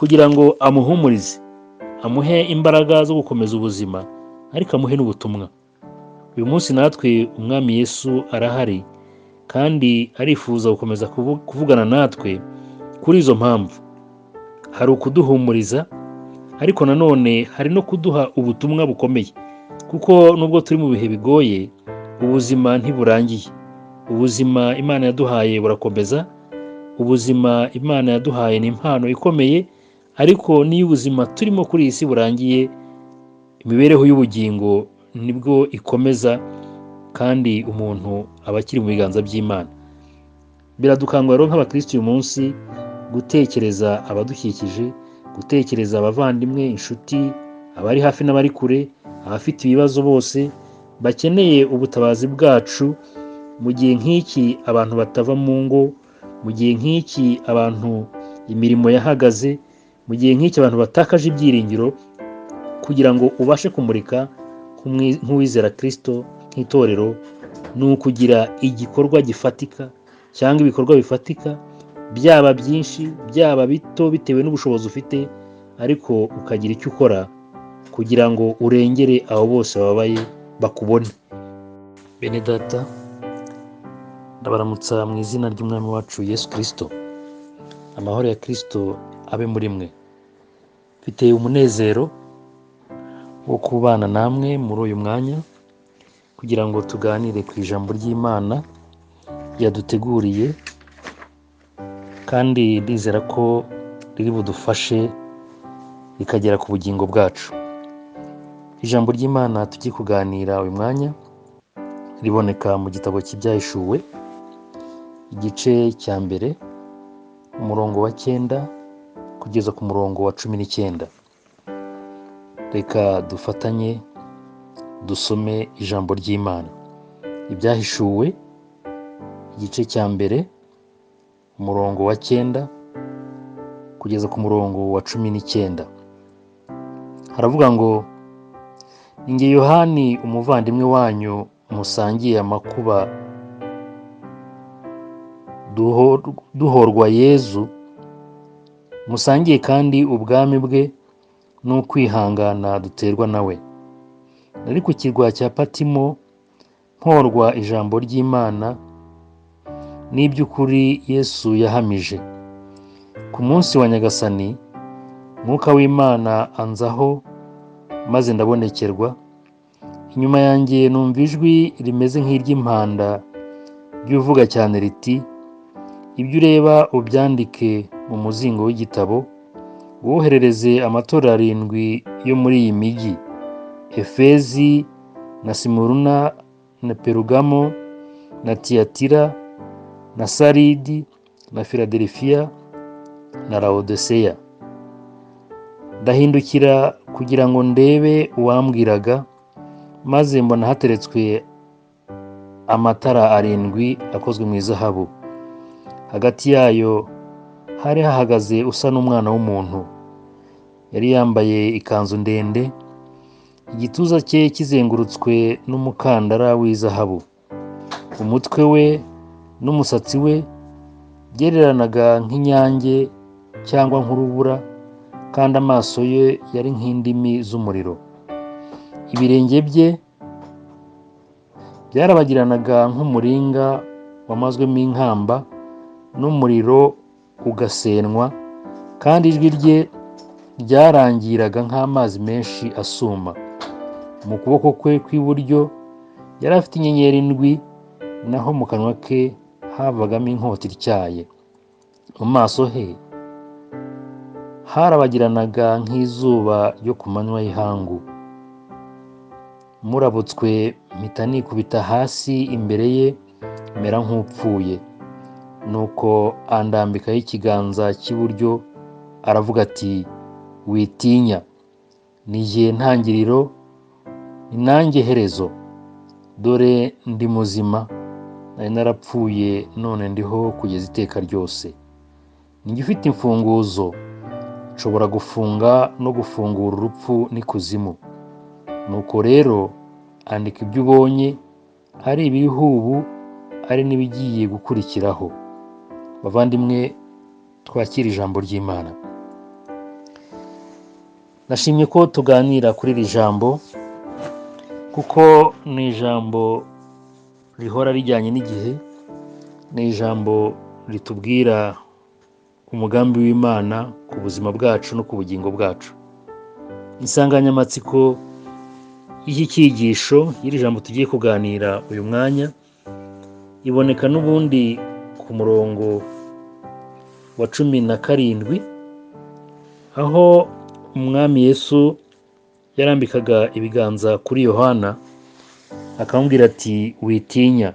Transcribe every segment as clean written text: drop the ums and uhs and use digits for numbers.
Kugira ngo amuhumurize, amuhe imbaraga zo gukomeza ubuzima, ariko amuhe n'ubutumwa. Uyu munsi natwe Umwami Yesu arahari kandi arifuza gukomeza kuvugana natwe. Kuri izo mpamvu, hari ukuduhumuriza, ariko nanone hari no kuduha ubutumwa bukomeye, kuko nubwo turi mu bihe bigoye, ubuzima ntiburangiye. Ubuzima Imana yaduhaye burakomeza. Ubuzima Imana yaduhaye ni impano ikomeye, ariko n'iyo ubuzima turimo kuri iyi si burangiye, imibereho y'ubugingo nibwo ikomeza, kandi umuntu aba akiri mu biganza by'Imana. Biradukangurira rero nk'abakristo uyu munsi gutekereza abadukikije, gutekereza abavandimwe, inshuti, abari hafi n'abari kure, abafite ibibazo bose bakeneye ubutabazi bwacu. Mu gihe nk'iki abantu batava mu ngo, mu gihe nk'iki abantu imirimo yahagaze, mu gihe nk'iki abantu batakaje ibyiringiro, kugira ngo ubashe kumurika nk'uwizera Kristo, nk'itorero, ni ukugira igikorwa gifatika cyangwa ibikorwa bifatika, byaba byinshi, byaba bito, bitewe n'ubushobozi ufite, ariko ukagira icyo ukora kugira ngo urengere abo bose bababaye bakubone. Bene Data, ndabaramutsa mu izina ry'Umwami wacu Yesu Kirisito. Amahoro ya Kirisito abe muri mwe. Mfite umunezero wo kubana namwe muri uyu mwanya kugira ngo tuganire ku ijambo ry'Imana yaduteguriye, kandi ndizera ko riri budufashe rikagera ku bugingo bwacu. Ijambo ry'Imana tugiye kuganira uyu mwanya riboneka mu gitabo cy'Ibyahishuwe, igice cya 1, umurongo wa 9 kugeza ku murongo wa 19. Reka dufatanye dusome ijambo ry'Imana. Ibyahishuwe, igice cya 1, umurongo wa 9 kugeza ku murongo wa 19, haravuga ngo: "Ninjye Yohani, umuvandimwe wanyu musangiye amakuba duhorwa Yezu, musangiye kandi ubwami bwe n'ukwihangana duterwa nawe. Nari ku kirwa cya Patimo mporwa ijambo ry'Imana n'iby'ukuri Yesu yahamije. Ku munsi wa Nyagasani, Mwuka w'Imana anzaho, maze ndabonekerwa. Inyuma yanjye numva ijwi rimeze nk'iry'impanda ry'uvuga cyane riti: 'Ibyo ureba ubyandike mu muzingo w'igitabo, woherereze amatorero arindwi yo muri iyi mijyi: Efezi na Simuruna na Perugamo na Tiyatira na Saridi na Filadelifiya na Lawodeseya.' Ndahindukira kugira ngo ndebe uwambwiraga, maze mbona hateretswe amatara arindwi akozwe mu izahabu. Hagati yayo hari hahagaze usa n'umwana w'umuntu. Yari yambaye ikanzu ndende, igituza cye kizengurutswe n'umukandara w'izahabu. Umutwe we n'umusatsi we byereranaga nk'inyange cyangwa nk'urubura, kandi amaso ye yari nk'indimi z'umuriro. Ibirenge bye byarabagiranaga nk'umuringa wamazwemo inkamba n'umuriro ugasenwa, kandi ijwi rye ryarangiraga nk'amazi menshi asuma. Mu kuboko kwe kw'iburyo yari afite inyenyeri ndwi, naho mu kanwa ke havagamo inkota ityaye. Mu maso he harabagiranaga nk'izuba ryo ku manywa y'ihangu. Murabutswe, mpita nikubita hasi imbere ye, mera nk'upfuye. Nuko andambikaho ikiganza cy'iburyo, aravuga ati: 'Witinya, ni jye ntangiriro, ni nanjye herezo. Dore ndi muzima, nari narapfuye, none ndiho kugeza iteka ryose. Ninjye ufite imfunguzo, nshobora gufunga no gufungura urupfu n'ikuzimu. Nuko rero andika ibyo ubonye, ari ibiriho ubu, ari n'ibigiye gukurikiraho.'" Bavandimwe, twakire ijambo ry'Imana. Nashimye ko tuganira kuri iri jambo kuko ni ijambo rihora rijyanye n'igihe, ni ijambo ritubwira umugambi w'Imana ku buzima bwacu no ku bugingo bwacu. Insanganyamatsiko y'iki cyigisho, y'iri jambo tugiye kuganira uyu mwanya, iboneka n'ubundi ku murongo wa 17, aho Umwami Yesu yarambikaga ibiganza kuri Yohana akamubwira ati: "Witinya,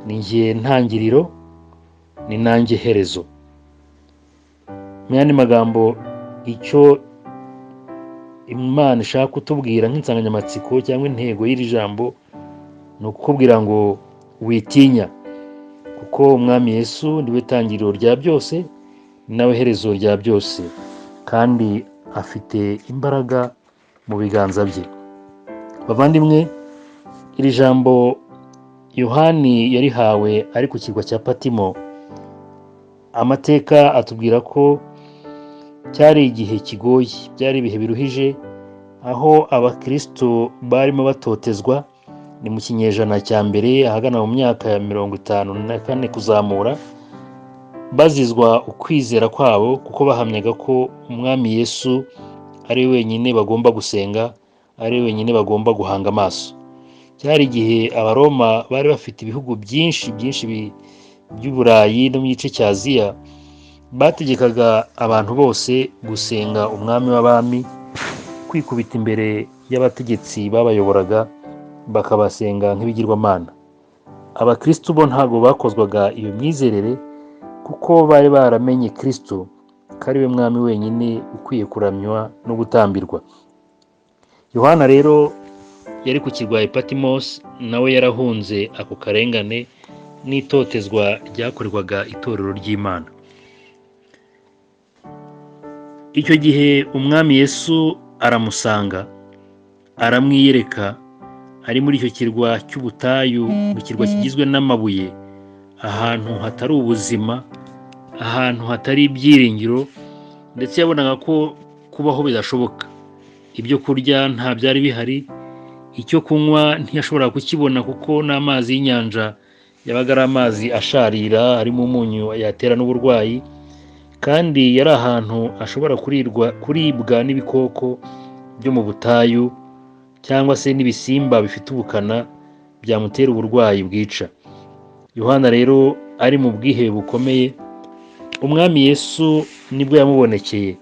ni njye ntangiriro, ni nanjye herezo." Mu yandi magambo, icyo Imana ishaka kutubwira nk'insanganyamatsiko cyangwa intego y'iri jambo ni ukukubwira ngo witinya, kuko Umwami Yesu niwe tangiriro rya byose, ni nawe herezo rya byose, kandi afite imbaraga mu biganza bye. Bavandimwe, iri jambo Yohani yarihawe ari ku kirwa cya Patimo. Amateka atubwira ko cyari igihe kigoye, byari ibihe biruhije, aho abakristo barimo batotezwa. Ni mu kinyejana cya mbere, ahagana mu myaka ya 54 kuzamura, bazizwa ukwizera kwabo, kuko bahamyaga ko Umwami Yesu ari we wenyine bagomba gusenga, ari we wenyine bagomba guhanga amaso. Cyari igihe Abaroma bari bafite ibihugu byinshi byinshi by'Uburayi no mu gice cya Aziya, bategekaga abantu bose gusenga umwami w'abami, kwikubita imbere y'abategetsi babayoboraga, bakabasenga nk'ibigirwamana. Abakristo bo ntabwo bakozwaga iyo myizerere, kuko bari baramenye Kristo ko ari we mwami wenyine ukwiye kuramywa no gutambirwa. Yohana rero yari ku kirwa Patmos, nawe yarahunze ako karengane n'itotezwa ryakorerwaga itorero ry'Imana. Icyo gihe Umwami Yesu aramusanga, aramwiyereka ari muri icyo kirwa cy'ubutayu, mu kirwa kigizwe n'amabuye, ahantu hatari ubuzima, ahantu hatari ibyiringiro, ndetse yabonaga ko kubaho bidashoboka. Ibyo kurya nta byari bihari, icyo kunywa ntiyashoboraga kukibona, kuko n'amazi y'inyanja yabaga ari amazi asharira, harimo umunyu yatera n'uburwayi, kandi yari ahantu ashobora kuribwa n'ibikoko byo mu butayu cyangwa se n'ibisimba bifite ubukana byamutera uburwayi bwica. Yohana rero ari mu bwihebe bukomeye, Umwami Yesu nibwo yamubonekeye,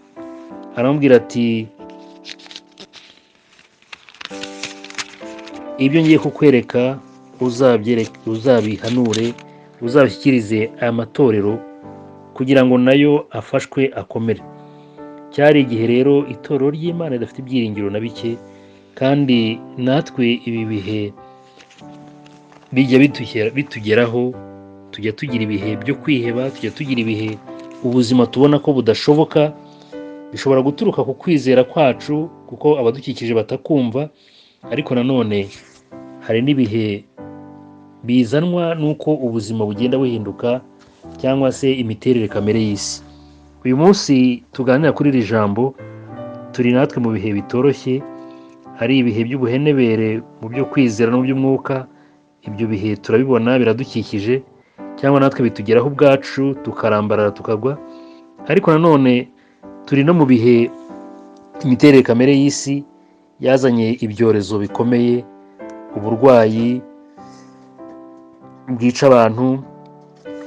aramubwira ati: "Ibyo ngiye kukwereka uzabihanure, uzabishyikirize aya matorero kugira ngo nayo afashwe akomere." Cyari igihe rero itorero ry'Imana ridafite ibyiringiro na bike, kandi natwe ibi bihe bijya bitugeraho, tujya tugira ibihe byo kwiheba, tujya tugira ibihe ubuzima tubona ko budashoboka. Bishobora guturuka ku kwizera kwacu, kuko abadukikije batakumva, ariko nanone hari n'ibihe bizanwa n'uko ubuzima bugenda buhinduka cyangwa se imiterere kamere y'isi. Uyu munsi tuganira kuri iri jambo, turi natwe mu bihe bitoroshye, ari ibihe by'ubuhenebere mu byo kwizera no mu by'umwuka. Ibyo bihe turabibona, biradukikije, cyangwa natwe bitugeraho ubwacu tukarambarara tukagwa. Ariko nanone turi no mu bihe imiterere kamere y'isi yazanye ibyorezo bikomeye, uburwayi bwica abantu,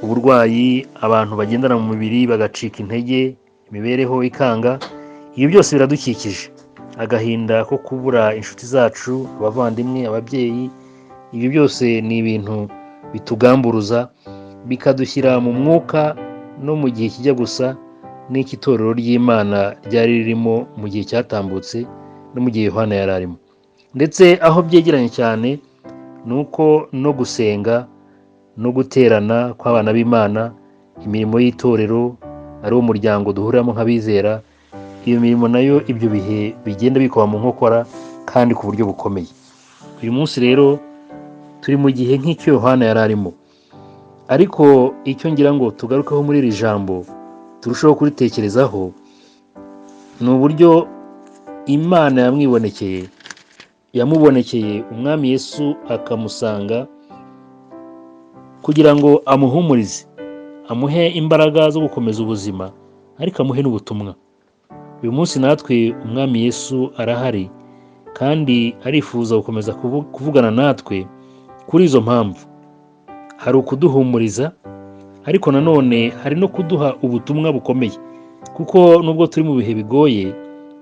uburwayi abantu bagendana mu mubiri bagacika intege, imibereho ikanga. Ibyo byose biradukikije. Agahinda ko kubura inshuti zacu, abavandimwe, ababyeyi, ibyo byose ni ibintu bitugamburuza, bikadushyira mu mwuka no mu gihe kijya gusa n'icy'itorero ry'Imana ryari ririmo mu gihe cyatambutse no mu gihe Yohana yari arimo. Ndetse aho byegeranye cyane ni uko no gusenga no guterana kw'abana b'Imana, imirimo y'itorero ari wo muryango duhuriramo nk'abizera, iyo mirimo nayo ibyo bihe bigenda bikoma mu nkokora kandi ku buryo bukomeye. Uyu munsi rero turi mu gihe nk'icyo Yohana yari arimo, ariko icyo ngira ngo tugarukeho muri iri jambo turusheho kuritekerezaho ni uburyo Imana yamwibonekeye, yamubonekeye Umwami Yesu akamusanga kugira ngo amuhumurize, amuhe imbaraga zo gukomeza ubuzima, ariko amuhe n'ubutumwa. Uyu munsi natwe Umwami Yesu arahari kandi arifuza gukomeza kuvugana natwe. Kuri izo mpamvu hari ukuduhumuriza, ariko nanone hari no kuduha ubutumwa bukomeye, kuko nubwo turi mu bihe bigoye,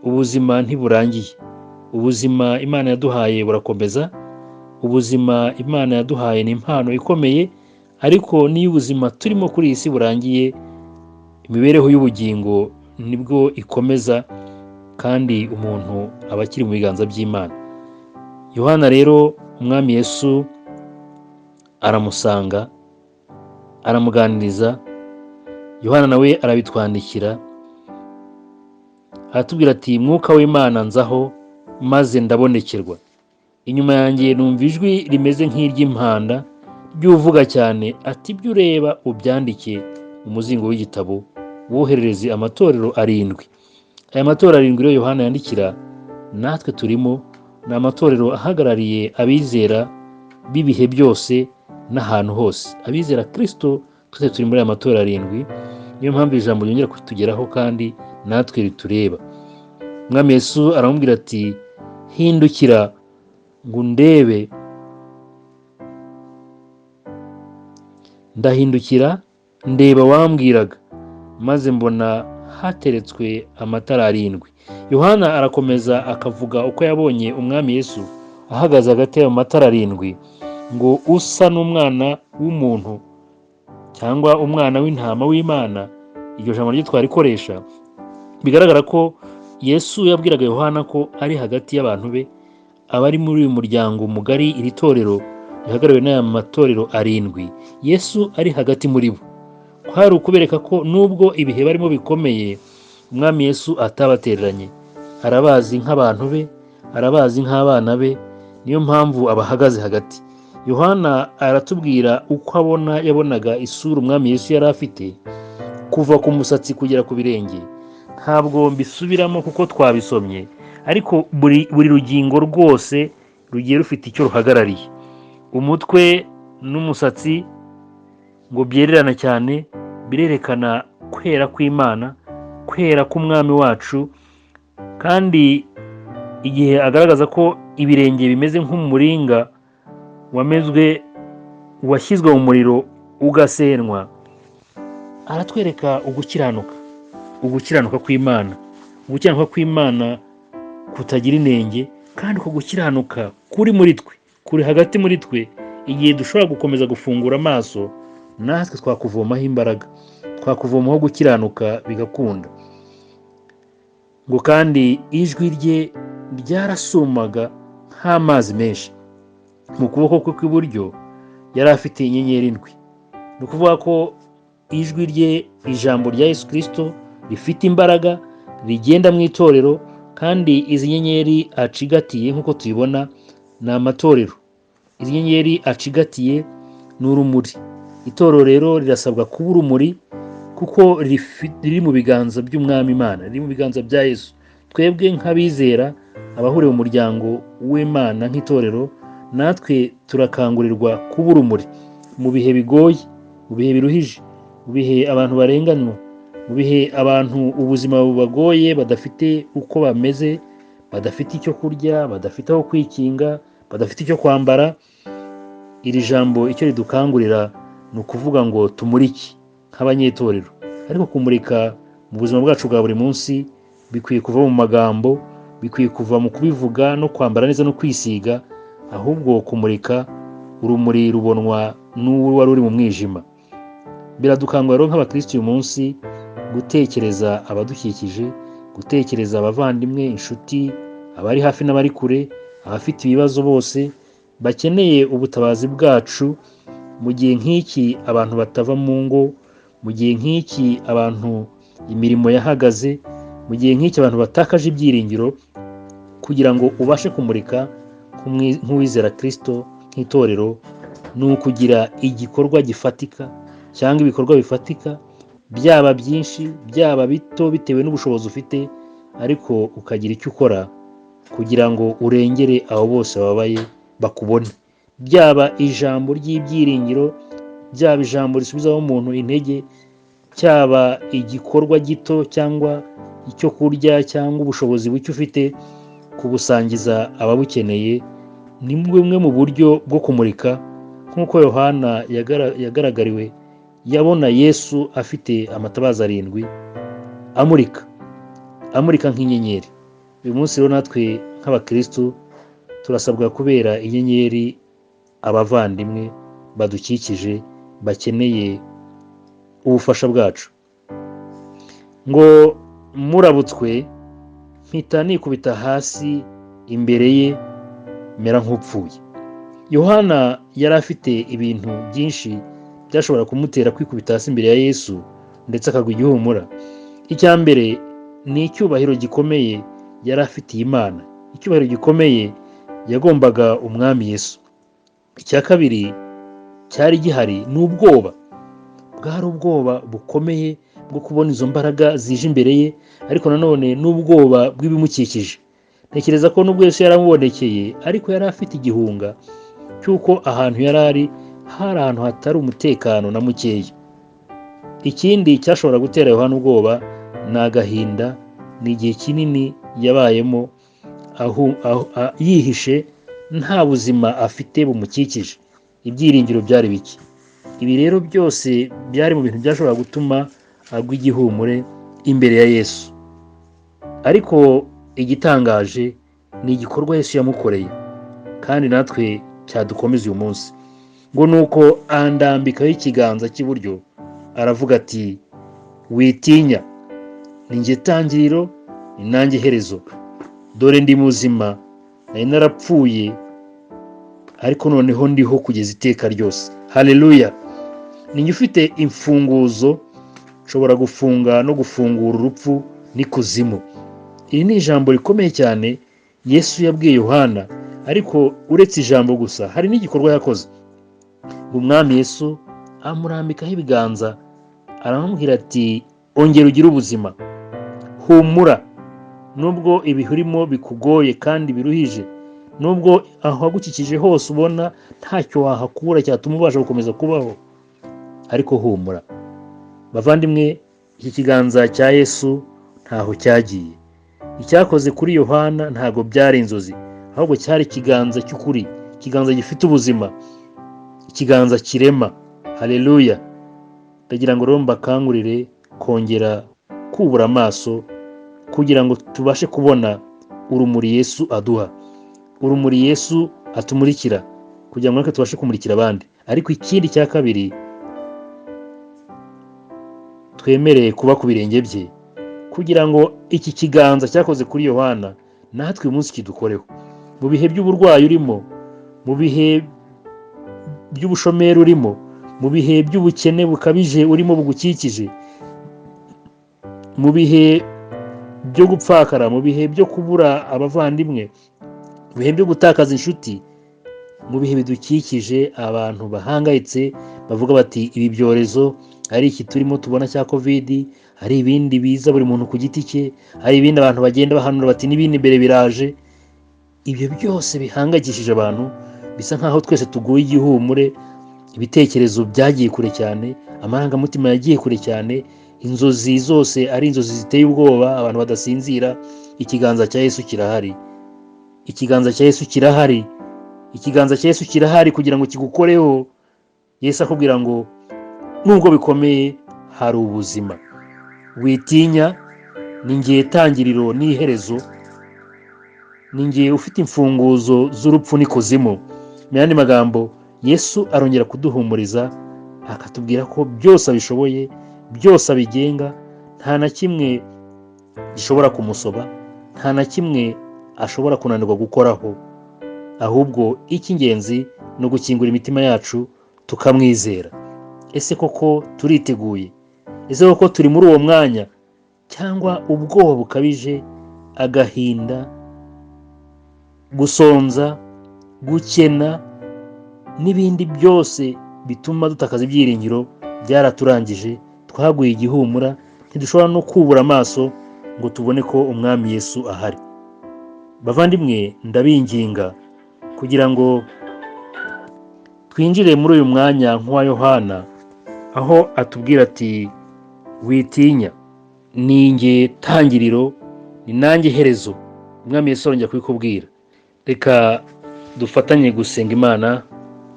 ubuzima ntiburangiye. Ubuzima Imana yaduhaye burakomeza. Ubuzima Imana yaduhaye ni impano ikomeye, ariko n'iyo ubuzima turimo kuri iyi si burangiye, imibereho y'ubugingo nibwo ikomeza, kandi umuntu aba akiri mu biganza by'Imana. Yohana rero Umwami Yesu aramusanga, aramuganiriza. Yohana nawe arabitwandikira, aratubwira ati: "Mwuka w'Imana nzaho, maze ndabonekerwa. Inyuma yanjye numva ijwi rimeze nk'iry'impanda ry'uvuga cyane ati: 'Ibyo ureba ubyandike mu muzingo w'igitabo, woherereze amatorero arindwi.'" Aya matorero arindwi rero Yohana yandikira, natwe turimo, ni amatorero ahagarariye abizera b'ibihe byose n'ahantu hose. Abizera Kirisito twese turi muri aya matorero arindwi. Niyo mpamvu ijambo ryongera kutugeraho kandi natwe ritureba. Umwami Yesu aramubwira ati: "Hindukira ngo undebe." Ndahindukira ndeba wambwiraga, maze mbona hateretswe amatara arindwi. Yohana arakomeza akavuga uko yabonye Umwami Yesu ahagaze hagati y'ayo matara arindwi, ngo usa n'umwana w'umuntu cyangwa umwana w'intama w'Imana. Iryo jambo ryo twarikoresha. Bigaragara ko Yesu yabwiraga Yohana ko ari hagati y'abantu be, abari muri uyu muryango mugari, iri torero rihagarariwe n'aya matorero arindwi, Yesu ari hagati muri bo. Kwari ukubereka ko nubwo ibihe barimo bikomeye, Umwami Yesu atabatereranye. Arabazi nk'abantu be, arabazi nk'abana be, niyo mpamvu abahagaze hagati. Yohana aratubwira uko abona, yabonaga isura Umwami Yesu yari afite kuva ku musatsi kugera ku birenge. Ntabwo mbisubiramo kuko twabisomye, ariko buri rugingo rwose rugiye rufite icyo ruhagarariye. Umutwe n'umusatsi ngo byererana cyane, birerekana kwera kw'Imana, kwera k'Umwami wacu. Kandi igihe agaragaza ko ibirenge bimeze nk'umuringa wamezwe, washyizwe mu muriro ugasenwa, aratwereka ugukiranuka, ugukiranuka kw'Imana, ugukiranuka kw'Imana kutagira inenge. Kandi uko gukiranuka kuri muri twe, kuri hagati muri twe, igihe dushobora gukomeza gufungura amaso, natwe twakuvomaho imbaraga, twakuvomaho gukiranuka bigakunda. Ngo kandi ijwi rye ryarasumaga nk'amazi menshi. Mu kuboko kwe kw'iburyo yari afite inyenyeri ndwi. Ni ukuvuga ko ijwi rye, ijambo rya Yesu Kirisito, rifite imbaraga, rigenda mu itorero. Kandi izi nyenyeri acigatiye, nk'uko tubibona, ni amatorero. Izi nyenyeri acigatiye ni urumuri. Itorero rero rirasabwa kuba urumuri, kuko riri mu biganza by'Umwami Imana, riri mu biganza bya Yesu. Twebwe nk'abizera, abahuriye mu muryango w'Imana nk'itorero, natwe turakangurirwa kuba urumuri mu bihe bigoye, mu bihe biruhije, mu bihe abantu barenganywa, mu bihe abantu ubuzima bubagoye, badafite uko bameze, badafite icyo kurya, badafite aho kwikinga, badafite icyo kwambara. Iri jambo icyo ridukangurira ni ukuvuga ngo tumurike nk'abanyetorero. Ariko kumurika mu buzima bwacu bwa buri munsi bikwiye kuva mu magambo, bikwiye kuva mu kubivuga no kwambara neza no kwisiga, ahubwo kumurika, urumuri rubonwa n'uwo wari uri mu mwijima. Biradukangurira rero nk'abakristo uyu munsi gutekereza abadukikije, gutekereza abavandimwe, inshuti, abari hafi n'abari kure, abafite ibibazo bose bakeneye ubutabazi bwacu. Mu gihe nk'iki abantu batava mu ngo, mu gihe nk'iki abantu imirimo yahagaze, mu gihe nk'iki abantu batakaje ibyiringiro, kugira ngo ubashe kumurika nk'uwizera Kirisito nk'itorero, ni ukugira igikorwa gifatika cyangwa ibikorwa bifatika, byaba byinshi byaba bito bitewe n'ubushobozi ufite, ariko ukagira icyo ukora. kugira ngo urengere abo bose bababaye bakubone. Byaba ijambo ry'ibyiringiro, byaba ijambo risubizaho umuntu intege, cyaba igikorwa gito cyangwa icyo kurya cyangwa ubushobozi buke ufite, kubusangiza ababukeneye ni bumwe mu buryo bwo kumurika. Nk'uko Yohana yagaragariwe, yabona Yesu afite amatabaza 7 amurika nk'inyenyeri. Uyu munsi rero natwe nk'abakristu turasabwa kubera inyenyeri abavandimwe badukikije bakeneye ubufasha bwacu. Ngo murabutswe mpita nikubita hasi imbere ye mera nk'upfuye. Yohana yari afite ibintu byinshi byashobora kumutera kwikubita hasi imbere ya Yesu ndetse akagwa igihumura. Icya mbere ni icyubahiro gikomeye yari afitiye Imana, icyubahiro gikomeye yagombaga umwami Yesu. Icya kabiri cyari gihari ni ubwoba, bwari ubwoba bukomeye bwo kubona izo mbaraga zije imbere ye, ariko nanone n'ubwoba bw'ibimukikije. Ntekereza ko nubwo Yesu yaramubonekeye, ariko yari afite igihunga cy'uko ahantu yari ari hari ahantu hatari umutekano na mukeya. Ikindi cyashobora gutera Yohana ubwoba ni agahinda, ni igihe kinini yabayemo yihishe, nta buzima afite bumukikije, ibyiringiro byari bike. Ibi rero byose byari mu bintu byashobora gutuma agwa igihumure imbere ya Yesu. Ariko igitangaje ni igikorwa Yesu yamukoreye, kandi natwe cyadukomeza uyu munsi. Ngo nuko andambikaho ikiganza cy'iburyo aravuga ati, witinya, ni njye tangiriro, ni nanjye iherezo. Dore ndi muzima, nari narapfuye, ariko noneho ndiho kugeza iteka ryose. Haleluya! Ni njye ufite imfunguzo, nshobora gufunga no gufungura urupfu n'ikuzimu. Iri ni ijambo rikomeye cyane Yesu yabwiye Yohana, ariko uretse ijambo gusa hari n'igikorwa yakoze. Umwami Yesu amurambikaho ibiganza aramubwira ati, ongera ugire ubuzima, humura, nubwo ibihe urimo bikugoye kandi biruhije, nubwo ahagukikije hose ubona ntacyo wahakura cyatuma ubasha gukomeza kubaho, ariko humura. Bavandimwe, iki kiganza cya Yesu ntaho cyagiye. Icyakoze kuri Yohana ntago byari inzozi, ahubwo cyari ikiganza cy'ukuri, ikiganza gifite ubuzima, ikiganza kirema. Haleluya! Ndagira ngo rero mbakangurire kongera kubura amaso kugira ngo tubashe kubona urumuri Yesu aduha, urumuri Yesu atumurikira, kugira ngo natwe tubashe kumurikira abandi. Ariko ikindi cya kabiri, twemereye kuba ku birenge bye, kugira ngo iki kiganza cyakoze kuri Yohana natwe uyu munsi kidukoreho. Mu bihe by'uburwayi urimo, mu bihe by'ubushomeri urimo, mu bihe by'ubukene bukabije urimo bugukikije, mu bihe byo gupfakara, mu bihe byo kubura abavandimwe, mu bihe byo gutakaza inshuti, mu bihe bidukikije abantu bahangayitse bavuga bati ibi byorezo, ari iki turimo tubona cya Covid, hari ibindi biza buri muntu ku giti cye, hari ibindi abantu bagenda bahanura bati n'ibindi imbere biraje. Ibyo byose bihangayikishije abantu, bisa nkaho twese tuguye igihumure, ibitekerezo byagiye kure cyane, amarangamutima yagiye kure cyane, inzozi zose ari inzozi ziteye ubwoba, abantu badasinzira. Ikiganza cya Yesu kirahari, ikiganza cya Yesu kirahari, ikiganza cya Yesu kirahari kugira ngo kigukoreho. Yesu akubwira ngo nubwo bikomeye hari ubuzima, witinya, ni njye tangiriro n'iherezo, ni njye ufite imfunguzo z'urupfu n'ikuzimu. Mu yandi magambo, Yesu arongera kuduhumuriza akatubwira ko byose abishoboye, byose abigenga, nta na kimwe gishobora kumusoba, nta na kimwe ashobora kunanirwa gukoraho. Ahubwo icy'ingenzi ni ugukingura imitima yacu tukamwizera. Ese koko turiteguye? Ese koko turi muri uwo mwanya? Cyangwa ubwoba bukabije, agahinda, gusonza, gukena n'ibindi byose bituma dutakaza ibyiringiro byaraturangije, twaguye igihumura, ntidushobora no kubura amaso ngo tubone ko umwami Yesu ahari. Bavandimwe, ndabinginga kugira ngo twinjire muri uyu mwanya nk'uwa Yohana, aho atubwira ati: "Witinya, ni njye tangiriro, ni nanjye herezo." Umwami Yesu arongera kubikubwira. Reka dufatanye gusenga Imana,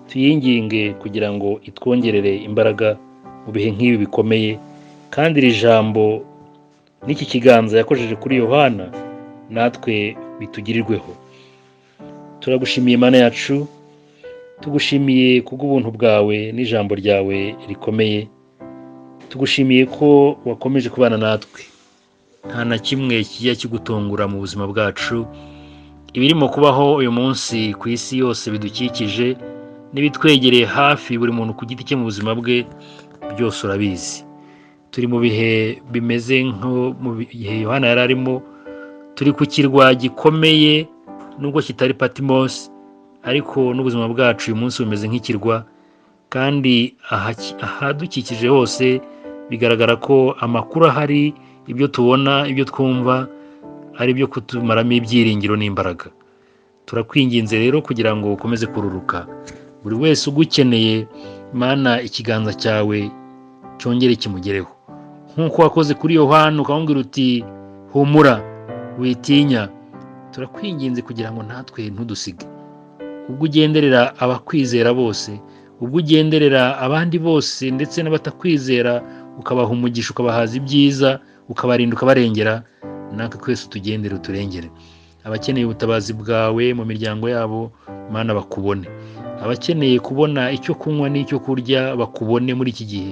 tuyinginge kugira ngo itwongerere imbaraga mu bihe nk'ibi bikomeye, kandi iri jambo n'iki kiganza yakojeje kuri Yohana natwe bitugirirweho. Turagushimiye, Imana yacu, tugushimiye kubw'ubuntu bwawe n'ijambo ryawe rikomeye. Tugushimiye ko wakomeje kubana natwe, nta na kimwe kijya kigutungura mu buzima bwacu. Ibirimo kubaho uyu munsi ku isi yose bidukikije n'ibitwegereye hafi, buri muntu ku giti cye mu buzima bwe, byose urabizi. Turi mu bihe bimeze nko mu bihe Yohana yari arimo. Turi ku kirwa gikomeye, nubwo kitari Patimosi, ariko n'ubuzima bwacu uyu munsi bumeze nk'ikirwa, kandi ahadukikije hose bigaragara ko amakuru ahari, ibyo tubona, ibyo twumva, ari ibyo kutumaramo ibyiringiro n'imbaraga. Turakwinginze rero kugira ngo ukomeze kururuka buri wese ugukeneye. Mana, ikiganza cyawe cyongere kimugereho nk'uko wakoze kuri Yohana ukamubwira uti: "Humura, witinya." Turakwinginze kugira ngo natwe ntudusige. Ubwo ugenderera abakwizera bose, ubwo ugenderera abandi bose ndetse n'abatakwizera, ukabaha umugisha, ukabahaza ibyiza, ukabarinda, ukabarengera, natwe twese utugendere, uturengere. Abakeneye ubutabazi bwawe mu miryango yabo, Mana, bakubone. Abakeneye kubona icyo kunywa n'icyo kurya bakubone muri iki gihe.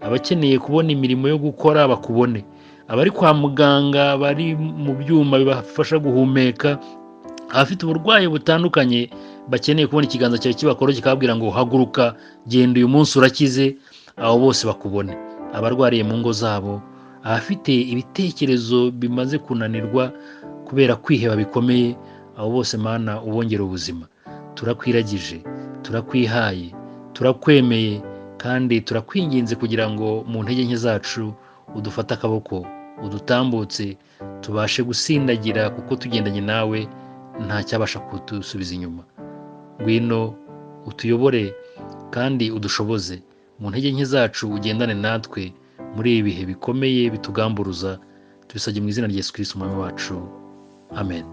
Abakeneye kubona imirimo yo gukora bakubone. Abari kwa muganga, bari mu byuma bibafasha guhumeka, abafite uburwayi butandukanye bakeneye kubona ikiganza cyawe kibakora kikababwira ngo: "Haguruka, genda, uyu munsi urakize," abo bose bakubone. Abarwariye mu ngo zabo, abafite ibitekerezo bimaze kunanirwa kubera kwiheba bikomeye, abo bose, Mana, ubongera ubuzima. Turakwiragije, turakwihaye, turakwemeye, kandi turakwinginze kugira ngo mu ntege nke zacu udufate akaboko, udutambutse, tubashe gusindagira, kuko tugendanye nawe nta cyabasha kudusubiza inyuma. Ngwino utuyobore kandi udushoboze mu ntege nke zacu, ugendane natwe muri ibi bihe bikomeye bitugamburuza. Tubisabye mu izina rya Yesu Kristo, Umwami wacu. Amen.